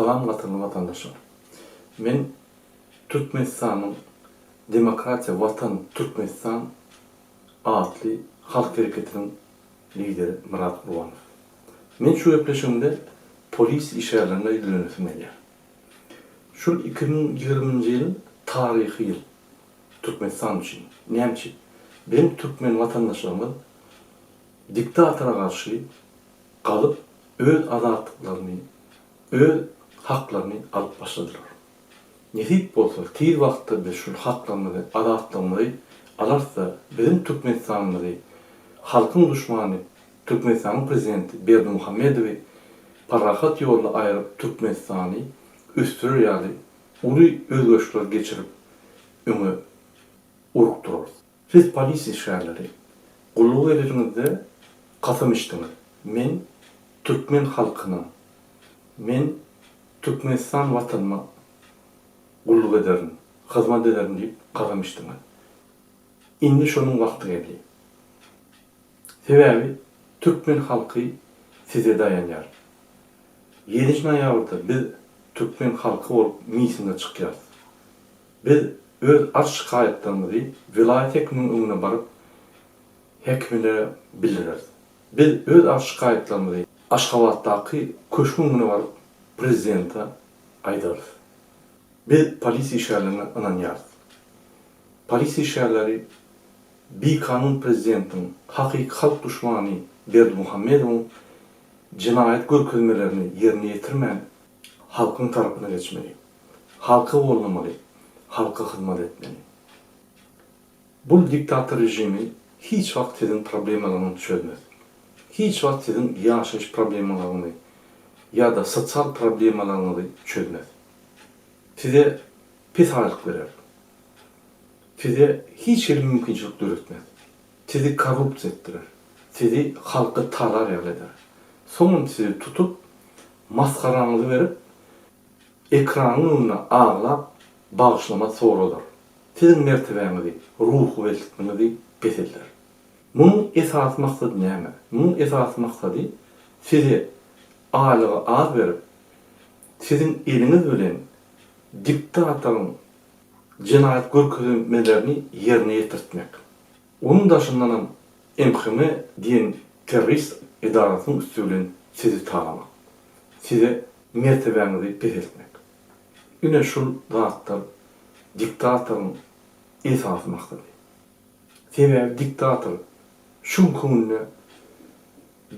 Salam gadyrly watandaşlar. Men Türkmenistanyň Demokratiýa Watan Türkmenistan atly halk hereketiniň lideri Myrat Gurbanow. Men şu gepleşigimde polis işgärlerine ýüzlenesim gelýär. Şul 2020-nji ýyl taryhy ýyl Türkmenistan üçin. Näme üçin? Biziň türkmen watandaşlarymyz diktatora garşy galyp öz azatlyklaryny, öz haklaryny alyp başladylar. Nesip bolsa tiz wagtda biz şul haklarymyzy, azatlygymyzy alarys-da biziň Türkmenistanymyzy halkyň duşmany Türkmenistanyň prezidenti Berdimuhamedowy parahat ýolda aýryp Türkmenistany ösdürer ýaly uly özgerişler geçirip öňe urukdyrarys. Siz polis işgärleri, gulluga geleniňizde kasam içdiňiz, men türkmen halkyna, men Türkmenistan watanyma gulluk ederin, hyzmat ederin diýip kasam içdiňiz. Indi şonuň wagty geldi. Sebäbi türkmen halky size daýanýar. Ýedinji noýabrda biz türkmen halky bolup mitinge çykýarys. Biz öz arz-şikaýatlarymyzy welaýat häkiminiň öňüne baryp, häkimine bildireris. Biz öz arz-şikaýatlarymyzy Aşgabatdaky köşgüň öňüne baryp, prezidente aýdarys. Biz polisiýa işgärlerine ynanýarys. Polisiýa işgärleri bikanun prezidentiň, hakyky halk duşmany Berdimuhamedowyň jenaýat görkezmelerini ýerine ýetirmän, halkyň tarapyna geçmeli. Halky goldamaly, halka hyzmat etmeli. Bul diktator režimi hiç wagt siziň problemalaryňyzy çözmez. Hiç wagt siziň ýaşaýyş problemalaryňyzy ýa-da sosial problemalaryňyzy çözmez. Size pes aýlyk berer. Size hiç hili mümkinçilik döretmez. Sizi korrupsiýa etdirer. Sizi halky talar ýaly eder. Soňam sizi tutup, masgaraňyzy berip, Ekranyň öňünde aglap, bagyşlama soralar. Siziň mertebäňizi, ruhubelentligiňizi peselder. Munuň esasy maksady näme? Munuň esasy maksady size aýlygy az berip, siziň eliňiz bilen diktatoryň jenaýat görkezmelerini ýerine ýetirtmek. Onuň daşyndanam MHM diýen terrorist edarasynyň üsti bilen sizi talamak. Size mertebäňizi peseltmek. Ine şul zatlar diktatoryň esasy maksady. Sebäbi diktator şu günki günde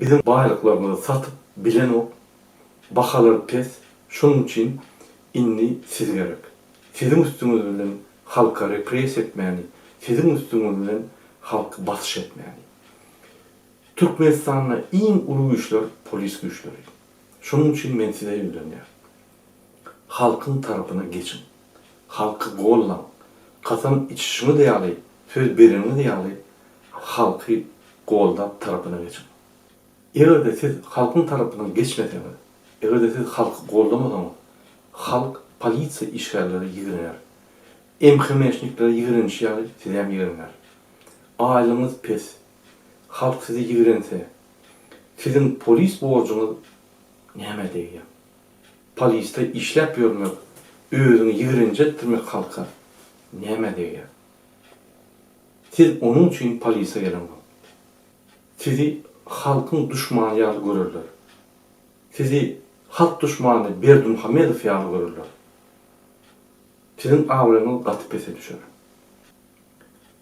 biziň baýlyklarymyzy satyp bilenok, bahalar pes, şonuň üçin indi siz gerek. Siziň üstüňiz bilen halka repressiýa etmäni, siziň üstüňiz bilen halky basyş etmäni. Türkmenistanda iň uly güýçler polis güýçleri. Şonuň üçin men size ýüzlenýän. Halkyň tarapyna geçiň. Halky gollaň. Kasam içişiňiz ýaly, söz bereniňiz ýaly halky goldap tarapyna geçiň. Eger-de siz halkyň tarapyna geçmeseňiz, eger-de siz halky goldamasaňyz, halk polisiýa işgärleri ýigrener. MHM-şnikleri ýigrenişi ýaly sizem ýigrener. Aýlygyňyz pes. Halk sizi ýigrense, siziň polis borjuňyz nämä degýär? Polisde işläp ýörmek, özüňi ýigrenji etdirmek halka nämä degýär? Siz onuň üçin polise geleňzok. Sizi halkyň duşmany ýaly görerler. Sizi halk duşmany Berdimuhamedow ýaly görerler. Siziň abraýyňyz gaty pese düşer.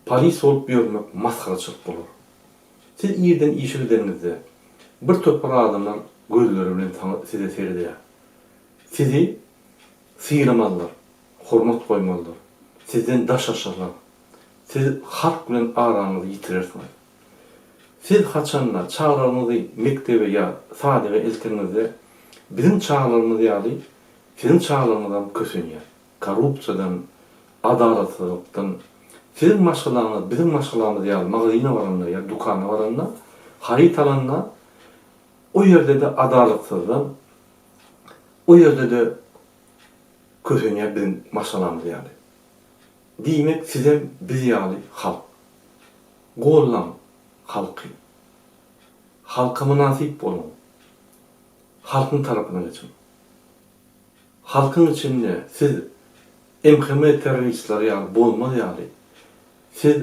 Polis bolup ýörmek masgaraçylyk bolar. Siz irden işe gideniňizde, bir topar adamlar gözleri bilen saňa size seredýär. Sizi sylamazlar, hormat goýmazlar, sizden daşlaşarlar. Siz halk bilen araňyzy ýitirersiňiz. Siz haçanda çagalaryňyzy mekdebe ýa sadige elteniňizde, biziň çagalarymyz ýaly siziň çagalaryňyzam kösenýär. Korrupsiýadan, adalatsyzlykdan. Siziň maşgalaňyz biziň maşgalamyz ýaly magazyna baranda ýa dükana baranda, haryt alanda o ýerde-de adalatsyzdan, o ýerde-de kösenýär biziň maşgalamyz ýaly. Diýmek sizem biz ýaly halk. Gollaň halky. Halka mynasyp boluň. Halkyň tarapyna geçiň. Halkyň içinde siz MHM terroristleri ýaly bolmaz ýaly siz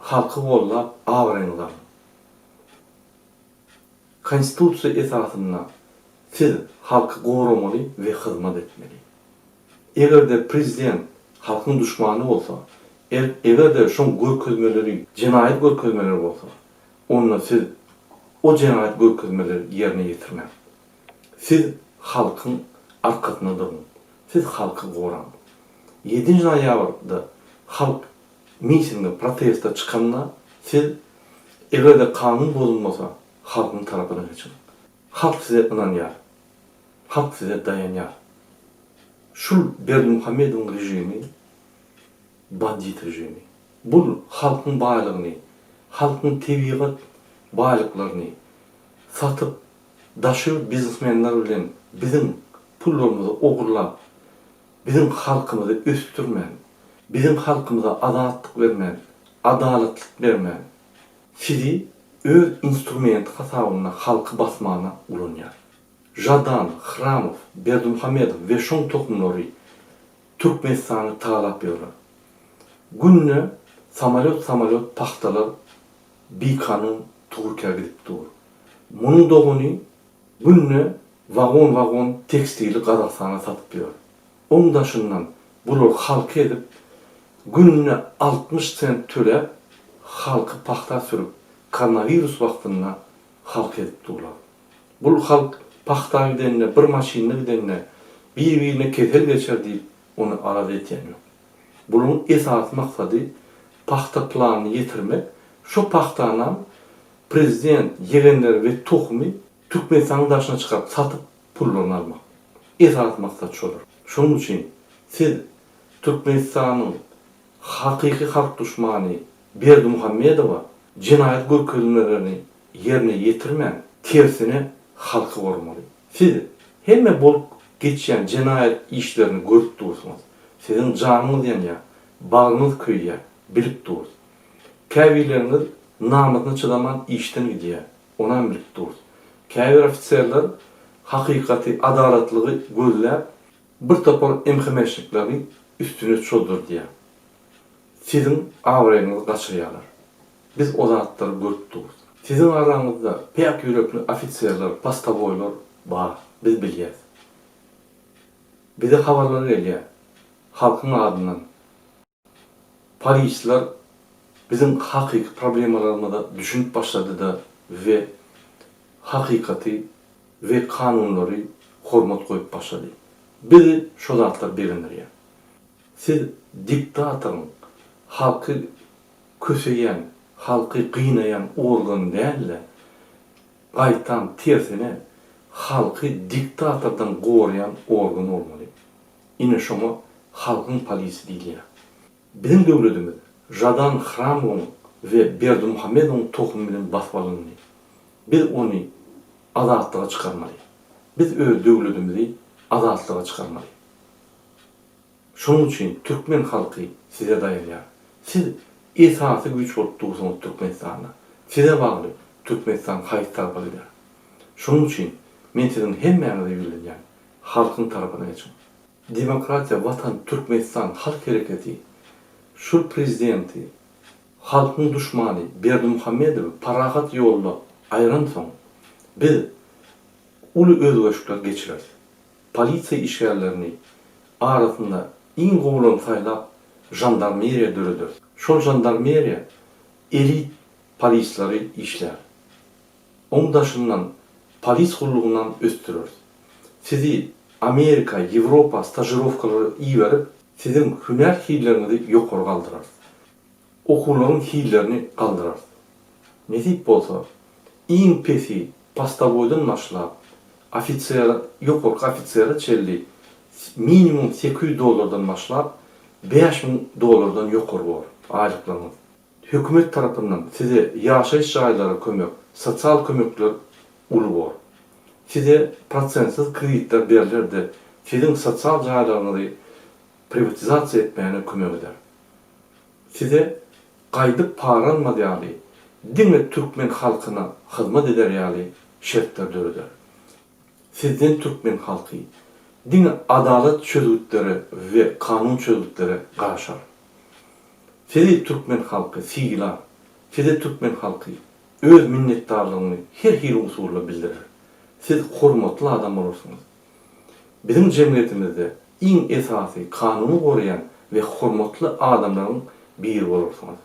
halky gollap abraýyňyzy alyň. Konstitusiýa esasynda siz halky goramaly we hyzmat etmeli. Eger-de prezident halkyň duşmany bolsa, eger-de şoň görkezmeleri jenaýat görkezmeleri bolsa, onda siz o jenaýat görkezmeleri ýerine ýetirmäň. Siz halkyň arkasynda duruň. Siz halky goraň. Ýedinji noýabrda halk mitinge, proteste çykanda siz eger-de kanun bozulmasa halkyň tarapyna geçiň. Halk size ynanýar. Halk size daýanýar. Şul Berdimuhamedowyň režimi bandit režimi. Bul halkyň baýlygyny, halkyň tebigat baýlyklaryny satyp daşy ýurt biznesmenler bilen biziň pullarymyzy ogurlap, biziň halkymyzy ösdürmän, biziň halkymyza azatlyk bermän, adalatlyk bermän, sizi öz instrumenti hasabynda halky basmana ulanýar. Žadan, Hramow, Berdimuhamedow we şoň tohumlary Türkmenistany talap ýörler. Günde samolýot-samolýot pagtalar bikanun Türkiýä gidip dur. Munuň dogany günde wagon-wagon tekstili Gazagystana satyp ýör. Oň daşyndan bular halky ezip, günde 60 sent töläp, halky pagta sürüp, koronawirus wagtynda halky ezip durlar. Bul halk pagta gidende, bir maşynda gidende bir-birine kesel geçer diýip ony alada etýän ýok. Bularyň esasy maksady pagta planyny ýetirmek, şo pagtanam prezident ýegenleri we tohumy Türkmenistanyň daşyna çykaryp satyp pullaryny almak. Esasy maksat şodur. Şonuň üçin siz Türkmenistanyň hakyky halk duşmany Berdimuhamedowa jenaýat görkezmelerini ýerine ýetirmän, tersine halky goramaly. Siz hemme bolup geçýän jenaýat işlerini görüp dursuňyz. Siziň janyňyz ýanýar, bagryňyz köýýär, bilip durus. Käbirleriňiz namysyna çydaman işden gidýär, onam bilip durus. Käbir ofiserler hakykaty, adalatlygy gözläp, bir topar MHM-şnikleri üstüne çozdurdýar. Siziň abraýyňyzy gaçyrýarlar. Biz o zatlary görüp durus. Siziň araňyzda päk ýürekli ofiserler, postowoýlar bar, biz bilýäs. Bize habarlar gelýär, halkyň adyndan. Polisler biziň hakyky problemalarymyza düşünip başlady-da we hakykaty we kanunlary hormat goýup başlady. Bizi şo zatlar begendirýär. Siz diktatoryň halky köseýän, halky gynaýan organ däl-de, gaýtam tersine halky diktatordan goraýan organ bolmaly. Ine şoňa halkyň polisi diýilýär. Biziň döwledimiz Žadan Hramowyň we Berdimuhamedowyň tohumy bilen basyp alyndy. Biz ony azatlyga çykarmaly. Biz öz döwledimizi azatlyga çykarmaly. Şonuň üçin türkmen halky size daýanýar. Siz esasy güýç bolup dursuňyz Türkmenistanda. Size bagly Türkmenistan haýsy tarapa gider. Şonuň üçin men siziň hemmäňize ýüzlenýän, halkyň tarapyna geçiň. Demokratiýa Watan Türkmenistan halk hereketi şul prezidenti halkyň duşmany Berdimuhamedowy parahat ýolda aýransoň biz uly özgerişikler geçireris. Polisiýa işgärlerini arasynda iň gowularyny saýlap žandarmeriýa dörederis. Şol žandarmeriýa elit polisleri işlär. Oň daşyndan polis gullugynam ösdüreris. Sizi Amerika, Ýewropa stažirowkalara iberip, siziň hünär hilleriňizi ýokary galdyrarys. Okuwlaryň hillerini galdyrarys. Nesip bolsa, iň pesi postowoýdan başlap, ofisere, ýokarky ofisere çenli minimum 800 dollardan başlap, 5000 dollardan ýokary bor aýlyklaryňyz. Hökümet tarapyndan size ýaşaýyş jaýlara kömek, sosial kömekler uly bor. Size prosentsiz kreditler berler-de, siziň sosial jaýlaryňyzy priwatizasiýa etmäne kömek eder. Size gaýdyp para almaz ýaly, diňe türkmen halkyna hyzmat eder ýaly şertler döreder. Sizden türkmen halky. diňe adalat çözgütlere we kanun çözgütlere garaşar. Sizi türkmen halky sylar, size türkmen halky öz minnetdarlygyny her hili usulda bildirer. Siz hormatly adam bolarsyňyz. Biziň jemgyýetimizde iň esasy kanuny goraýan we hormatly adamlaryň biri bolarsyňyz.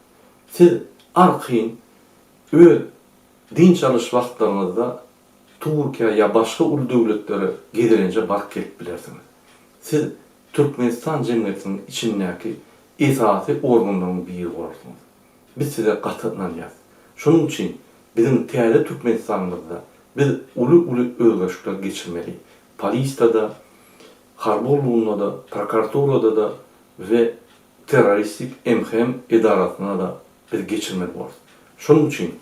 Siz arkaýyn öz dynç alyş wagtlaryňyzda Türkiýä ýa başga uly döwletlere gezelenje baryp gelip bilersiňiz. Siz Türkmenistan jemgyýetiniň içindäki esasy organlaryň biri bolarsyňyz. Biz size gaty ynanýas. Şonuň üçin biziň täze Türkmenistanymyzda biz uly-uly özgerişikler geçirmeli. Polisda-da, harby gullugynda-da, prokuraturada-da we terroristik MHM edarasynda-da biz geçirmeli borus. Şonuň üçin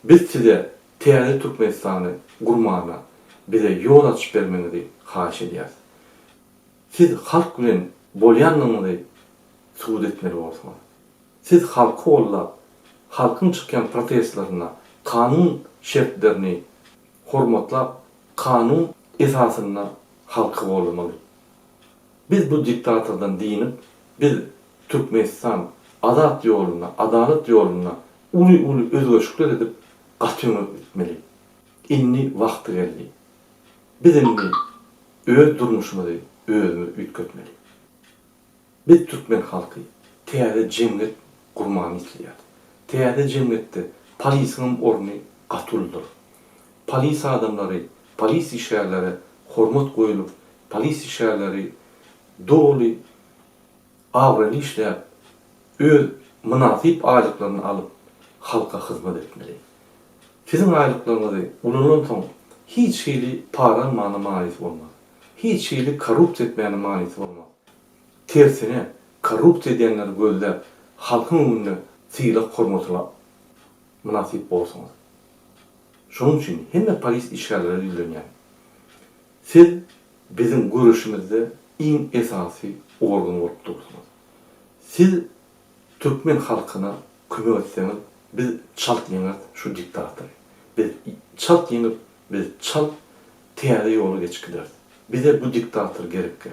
biz size täze Türkmenistany gurmana bize ýol açyp bermegiňizi haýyş edýäris. Siz halk bilen bolýandygyňyzy subut etmeli borsuňyz. Siz halky goldap, halkyň çykýan protestlerinde kanun şertlerini hormatlap, kanun esasynda halky goldamaly. Biz bu diktatordan dynyp, biz Türkmenistan azat ýolunda, adalat ýolunda uly-uly özgerişikler edip gaty öňe gitmeli. Indi wagty geldi. Biz indi öz durmuşymyzy özümiz üýtgetmeli. Biz türkmen halky täze jemgyýet gurmany isleýäris. Täze jemgyýetde polisiňem orny gaty uludyr. Polis adamlary, polis işgärlere hormat goýulyp, polis işgärleri doly abraýly işläp, öz mynasyp aýlyklaryny alyp, halka hyzmat etmeli. Siziň aýlyklaryňyzy ulalansoň hiç hili para almana manysy bolmaz. Hiç hili korrupsiýa etmäniň manysy bolmaz. Tersine, korrupsiýa edýänleri gözläp, halkyň öňünde sylag-hormatyna mynasyp borsuňyz. Şonuň üçin hemme polis işgärlere ýüzlenýän. Siz biziň göreşimizde iň esasy organ bolup dursuňyz. Siz türkmen halkyna kömek etseňiz, biz çalt ýeňeris şu diktatory. Biz çalt ýeňip, biz çalt täze ýola geçip gideris. Bize bu diktator gerekkä.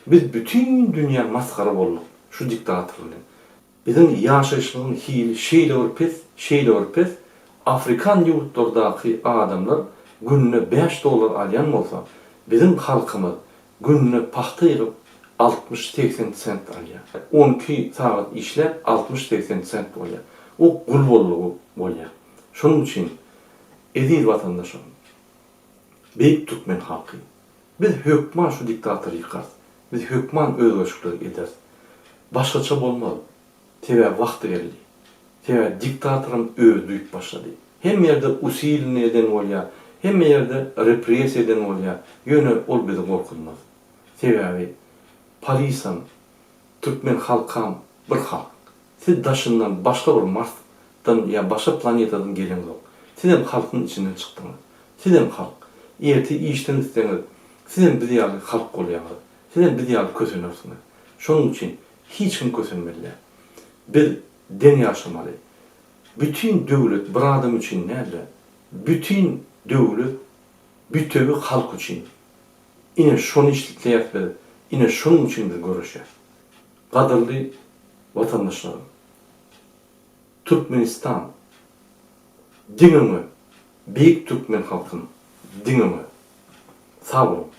Biz bütin dünýä masgara bolduk şu diktator bilen. Biziň ýaşaýşymyzyň hili şeýle bir pes, şeýle bir pes, afrikan ýurtlardaky adamlar gününe bäş dollar alýan bolsa, biziň halkymyz gününe pagta ýygyp 60-80 sent alýar. 12 sagat işläp 60-80 sent bolýar. O gul boldugy bolýar. Şonuň üçin eziz watandaşlarym, beýik türkmen halky, biz hökman şu diktatory ýykarys. Biz hökman özgerişikleri ederis. Başgaça bolmaz. Sebäbi wagty geldi. Sebäbi diktatoram özi duýup başlady. Hemme ýerde usilini eden bolýar, hemme ýerde repressiýa eden bolýar, ýöne ol bizi gorkuzmaz. Sebäbi polisam, türkmen halkam bir halk. Siz daşyndan başga bir Marsdan ýa başga planetadan geleňzok. Sizem halkyň içinden çykdyňyz. Sizem halk. Ertir işden gitseňiz, sizem biz ýaly halk bolýaňyz. Sizem biz ýaly kösenersiňiz. Şonuň üçin hiç kim kösenmeli däl. Biz deň ýaşamaly. Bütin döwlet bir adam üçin däl-de, bütin döwlet bütewi halk üçin. Ine şony isleýäs biz, ine şonuň üçin biz göreşýäs. Gadyrly watandaşlarym! Türkmenistan diňe öňe! Beýik türkmen halkym diňe öňe! Sag boluň!